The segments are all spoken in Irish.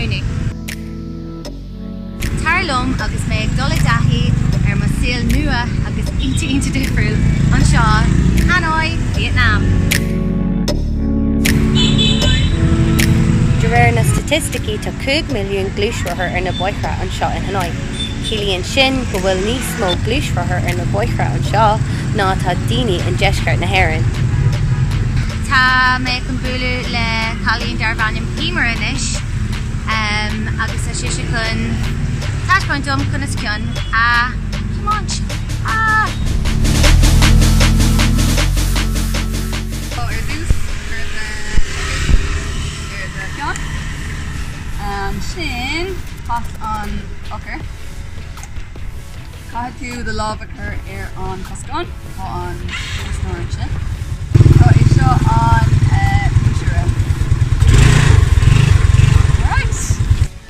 múineadh. Tar liom agus mé ag dul i dtaithí ar mo saol nua agus iontach iontach difriúil anseo in Hanoi, Vietnam. De réir na staitisticí tá 5 milliún gluaisrothar ar na bóithre anseo in Hanoi. Ciallaíonn sin go bhfuil níos mó gluaisrothar ar na bóithre anseo ná atá daoine i ndeisceart na hÉireann. Tá mé chun bualadh le cailín darbh ainm Emer anois agus tá sise chun taispeáint dom conas ceann a thiomáint. Ah! Ar dtús, cuir do ar do cheann. Ansin, cas an eochair. Caithfidh tú do lámh a chur ar an choscán. Tá an cosnóir ansin. Tá é seo an púisire. Alright!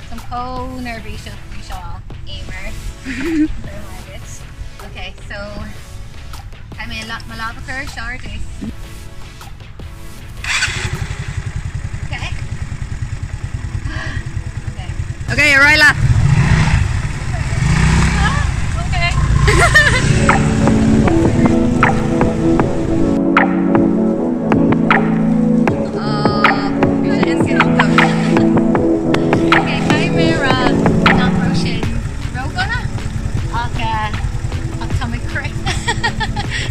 Táim chomh neirbhíseach faoi seo, Emer. Go raibh maith agat. Ok, so caithfidh mé mo lámh a chur seo ar dtús. Ok. Ok. Ok, ar aghaidh leat! Ok. Bhí sé iontach. Ok, caithfidh mé a rá nach raibh sin ródhona ach ach tá mé ag crith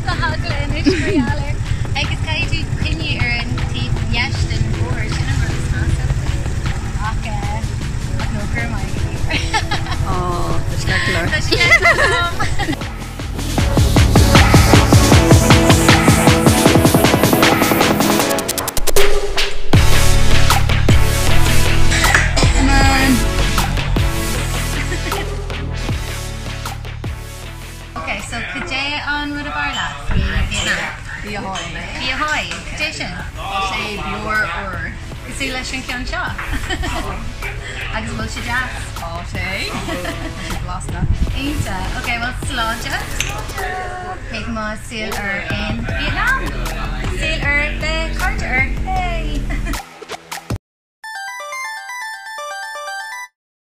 le heagla anois mar gheall air. Agus caithfidh tú coinneáil ar an taobh dheis den bhóthar, sin an rud is measa faoi. Ach ach no, go raibh maith agat. Ó, tá sé ceart go leor. Tá sé ceart go leor. Come on. Ok, so cad é an rud ab fhearr leat faoi Vietnam? Bia Hoi. Bia Hoi, cad é sin? Tá sé beoir úr. Cosúil leis an cheann seo. Agus bhfuil sé deas? Tá sé. Tá sé blasta. Iontach. Ok, bhuel sláinte. Chuig mo saol úr in Vietnam. Saol úr le cairde úr. Hey!